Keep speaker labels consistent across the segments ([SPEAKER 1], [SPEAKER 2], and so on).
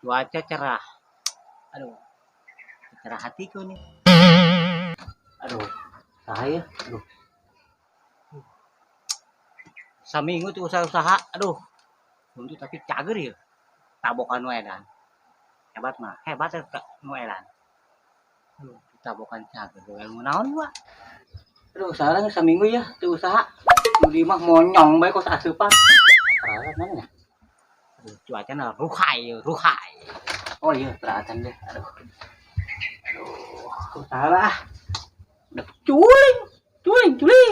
[SPEAKER 1] Cuaca cerah. Aduh, cerah hatiku nih. Aduh, saya, aduh. Saminggu tuh usaha-usaha, aduh. Untuk tapi cager ya. Tabokan nu edan. Hebat mah, hebat ya nu edan. Aduh, tabokan cager. Ilmu naon gua. Aduh, usaha lah saminggu ya, tuh usaha. Nu di mah monyong bae kos asupan. Peralatan mana ya? Aduh, cuaca na ruhai, ruhai. Oh iya, peralatan deh. Aduh. Aduh, usaha lah. Udah culing, culing, culing.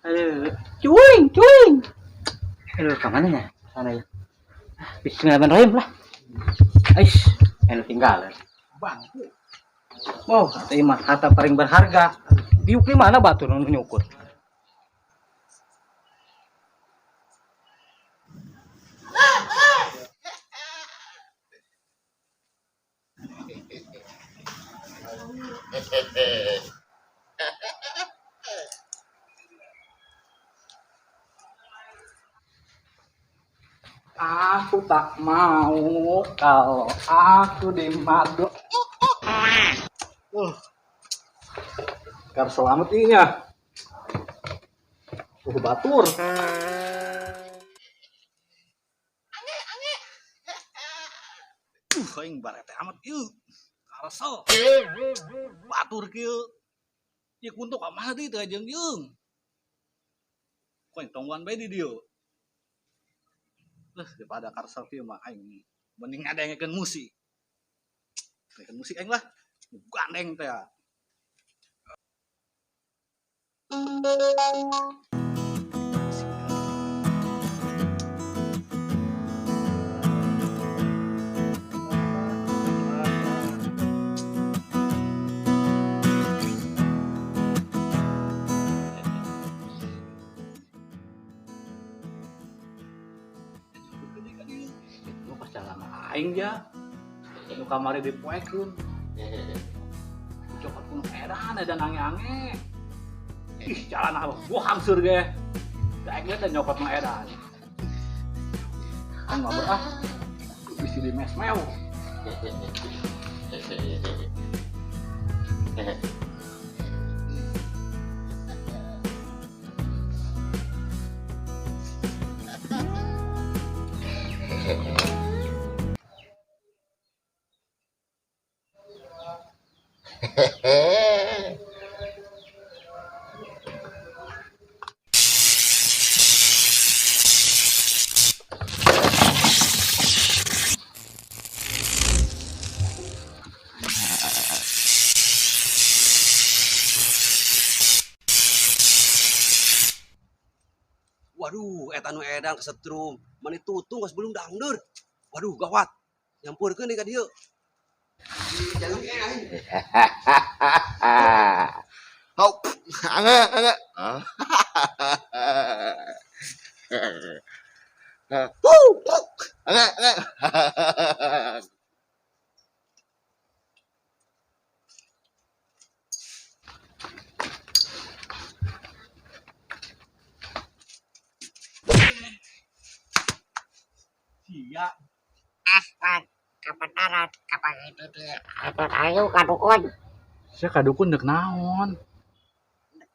[SPEAKER 1] Aduh, culing, culing. Aduh, kemana ya? Sana ya. Bismillahirrahmanirrahim lah. Aish, enak tinggal. Bangku. Oh, kata mah harta paling berharga. Diuk di mana batu nu nyukur?
[SPEAKER 2] Aku tak mau kalau aku dimadu. Kar selamat ini ya. Batur. Aing barete amat ieu. Karesel. Batur kieu. Ieu kuntu ka mana deui teh jeung jeung. Ku aing tonggoan bae di dieu. Daripada karesel kieu mah aing mending ngadengekeun musik. Ngadengekeun musik aing lah. Gandeng teh. Lu pas jalan aing ja. Nu kamari dipoekeun. Cokot kuno edan edan ange-ange. Ih, jalan apa? Gua hangseur ge. Daek ge teh nyokot mah edan. Kan mah ah. Bisi di mes mew.
[SPEAKER 3] Waduh, eta nu edan kesetrum. Mani tutung geus belum dangdeur. Waduh, gawat. Nyampurkeun deui ka dieu. Jangan kayak aing.
[SPEAKER 4] Hau, ange, ange. Wuh, ange, ange.
[SPEAKER 2] Sia.
[SPEAKER 5] Aspan kebenaran kapan ini dia ada ayu kadukun
[SPEAKER 2] Sia kadukun deuk naon?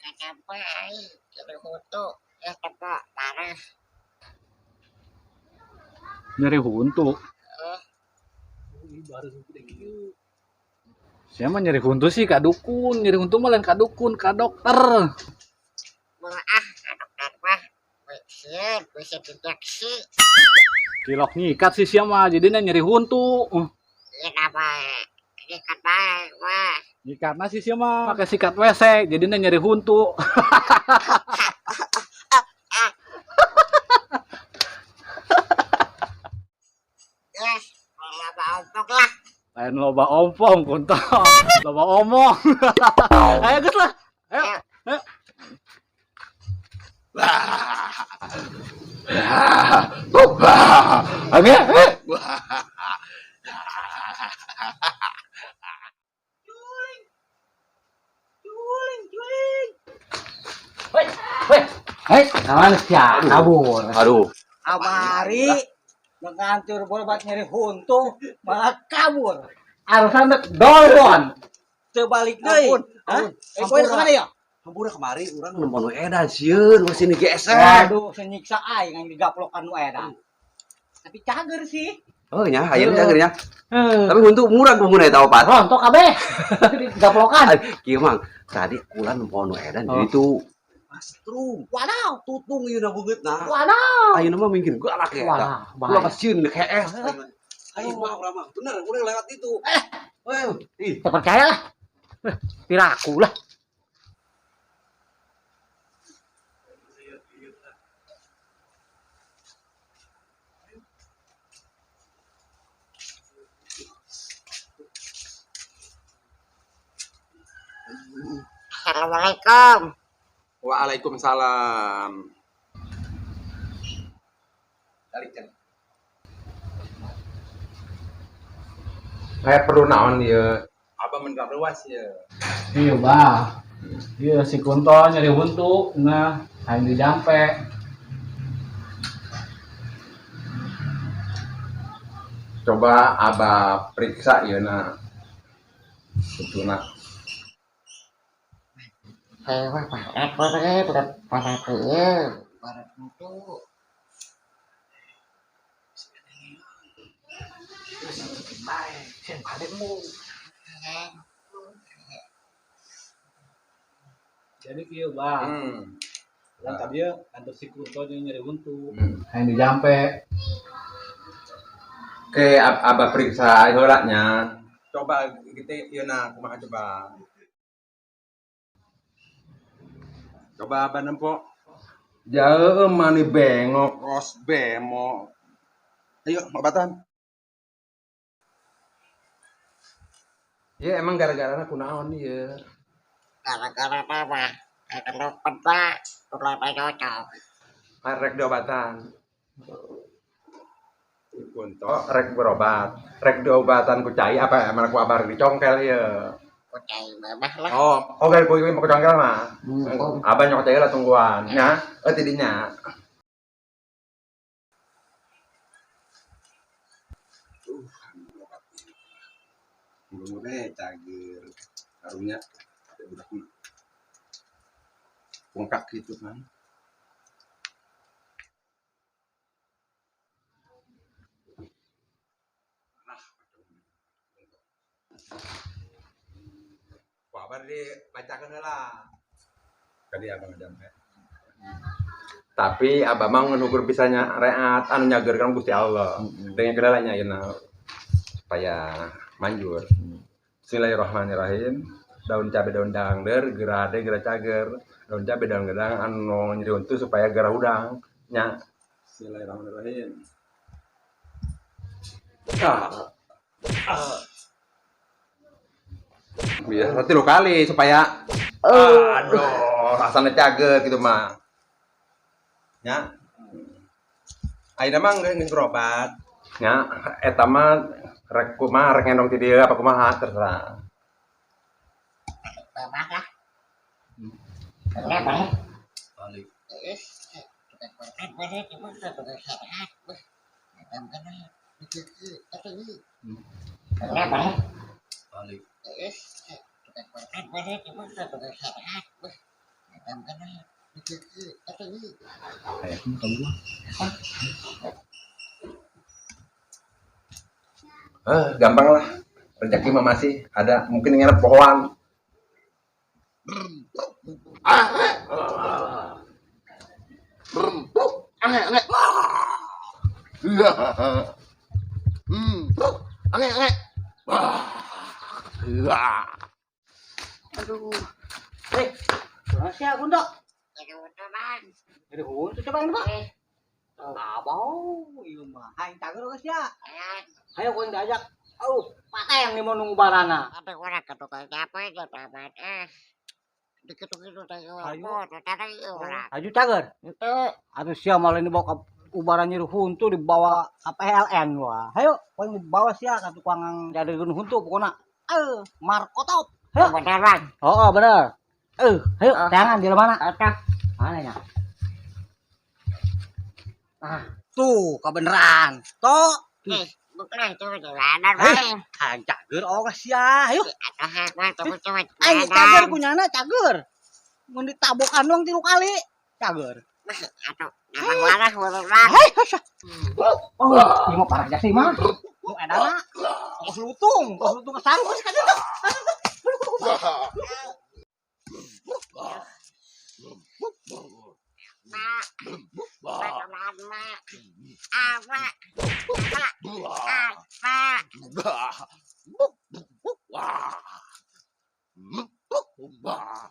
[SPEAKER 5] Kacampa ai jadi hutu ya tepok parah.
[SPEAKER 2] Nyeri huntu. Sia mah nyeri huntu sih kadukun, nyeri huntu mah lain kadukun, ka dokter.
[SPEAKER 5] Mah ah ka dokter mah sieun bisa diinjeksi.
[SPEAKER 2] Tilok nyikat sih sia mah, jadinya nyeri huntu.
[SPEAKER 5] Iya nama nyikat bae mah.
[SPEAKER 2] Nyikatna sih sia mah pakai sikat WC, jadinya nyeri huntu.
[SPEAKER 5] Yes, loba ompong lah.
[SPEAKER 2] Lain loba ompong kunto, loba omong. Ayo geus lah. Ayo. Ayo.
[SPEAKER 4] Ange, ange.
[SPEAKER 1] Culing, culing. Hei, hei, hei, kawan sia kabur.
[SPEAKER 3] Aduh.
[SPEAKER 1] Kamari Ngantur berobat nyeri huntu malah kabur. Harusnya dek dolbon. Terbalik deui.
[SPEAKER 3] Ampun,
[SPEAKER 1] Hah?
[SPEAKER 3] ampun.
[SPEAKER 1] Eh, kowe kemana ya?
[SPEAKER 3] Hampura kemari urang nempon nu edan sieun masih ni gesek.
[SPEAKER 1] Waduh, senyiksa aing yang digaplokan nu edan. Tapi cager sih.
[SPEAKER 3] Oh nya, ayeuna cager nya.
[SPEAKER 1] Heeh.
[SPEAKER 3] Tapi huntu murah pengguna eta opat.
[SPEAKER 1] Rontok kabeh. Digaplokan.
[SPEAKER 3] Kieu Mang, tadi kula nempon nu edan
[SPEAKER 1] Oh.
[SPEAKER 3] jadi tuh Astrum.
[SPEAKER 1] Wadaw.
[SPEAKER 3] Tutung ieu na beungeutna.
[SPEAKER 1] Wadaw.
[SPEAKER 3] Ayeuna mah mungkin galak ya eta.
[SPEAKER 1] Wah,
[SPEAKER 3] Kula
[SPEAKER 1] bahaya.
[SPEAKER 3] kasieun kees. Ayo mah urang mah bener urang lewat itu. Eh, ih.
[SPEAKER 1] Tak percaya lah. Piraku lah.
[SPEAKER 5] Assalamualaikum.
[SPEAKER 6] Waalaikumsalam. Calik, calik. Saya perlu naon ya. Abah mendap luas ya.
[SPEAKER 2] Iya, Bah. Iya, si Kunto nyeri huntu, nah, hayang dijampe.
[SPEAKER 6] Coba Abah periksa ya nak. Betulna.
[SPEAKER 5] Saya mah banget boleh bukan pada ieu, pada itu.
[SPEAKER 2] Jadi kieu, Bah. Kan tadi ya kantor si Kunto jeung nyeri huntu. Hayang dijampe.
[SPEAKER 6] Oke, Abah periksa heula nya. Coba kita ieu na kumaha coba. Coba Abah nempo. Jauh mani bengok kos bemo. Ayo obatan. Ya emang gara-gara kunaon ieu.
[SPEAKER 5] Gara-gara apa? Kalau peda, ulah cocok.
[SPEAKER 6] Rek diobatan. Kunto rek berobat. Rek diobatan ku cai apa emang ku abar dicongkel ieu.
[SPEAKER 5] Kucai babah lah.
[SPEAKER 6] Oh, oke ku ieu mau congkel mah. Abah nyok cai lah tungguan. Nya, eh tidinya. Belum deh cager. Karunya ada budak mah. Bongkak gitu kan. Wah, kabar dibacakan heula. Tadi abang jampe. Tapi abah mah ngenukur bisanya reat anu nyageurkeun Gusti Allah. Dengan kendalanya ayeuna supaya manjur. Bismillahirrahmanirrahim. Daun cabe daun dangder, gerade gera cager. Daun cabe daun gedang anu nyeri huntu supaya gera hudang. Nya. Bismillahirrahmanirrahim. Ah. Ah. Biasa tilu kali supaya aduh, rasanya cager gitu mah. Nya. Ayeuna mah geus berobat. Nya, eta mah rek kumaha rek ngendong ti dieu apa kumaha terserah.
[SPEAKER 5] Babah lah. Boleh, boleh.
[SPEAKER 3] Balik.
[SPEAKER 5] Boleh, cuma boleh sehat. Boleh, boleh.
[SPEAKER 3] Balik.
[SPEAKER 5] Boleh, cuma boleh sehat.
[SPEAKER 6] Eh, gampang lah. Rezeki mah masih ada, mungkin ngarep pohoan.
[SPEAKER 4] Ange, ange. Ange, ange.
[SPEAKER 1] Aduh. Eh, kurang sia Kunto. Nyeri huntu coba ini, Pak. Abau, ieu mah hayang cager geus sia. Hayo ku diajak. Aduh, pateng nih mau nunggu barana.
[SPEAKER 5] Aduh, orang ketukang capek, gitu, eh. Dikit-dikit
[SPEAKER 1] Ayo.
[SPEAKER 5] orang.
[SPEAKER 1] Aju cager.
[SPEAKER 5] Itu
[SPEAKER 1] Aduh sia malah ini bawa ke ubaran nyeri huntu dibawa ke PLN wah. Hayo, kowe dibawa sia ka tukang jadeukeun huntu pokona. Eh, markotop. Hayo.
[SPEAKER 5] beneran.
[SPEAKER 1] Oh, oh bener. Eh, hayo, tangan di mana?
[SPEAKER 5] Atau
[SPEAKER 1] Mana nya? Ah. Tuh, kebenaran. Tok.
[SPEAKER 5] Eh, bukan itu jalanan
[SPEAKER 1] Eh.
[SPEAKER 5] bae.
[SPEAKER 1] Hayang cager oh sia. Ayo.
[SPEAKER 5] Atau hak mah coba coba.
[SPEAKER 1] Ayo cager kunyana cager. Mun ditabokan doang 3 kali. Cager.
[SPEAKER 5] Atau nama warah warah.
[SPEAKER 1] Hei, hasya. Oh, ieu mah parah jasa mah. Nu edana. Kos lutung, kos lutung kesarung geus ka ditu.
[SPEAKER 5] Mak, mak, mak, mak, ah, mak, mak, ah, mak.
[SPEAKER 4] Wah. Wah.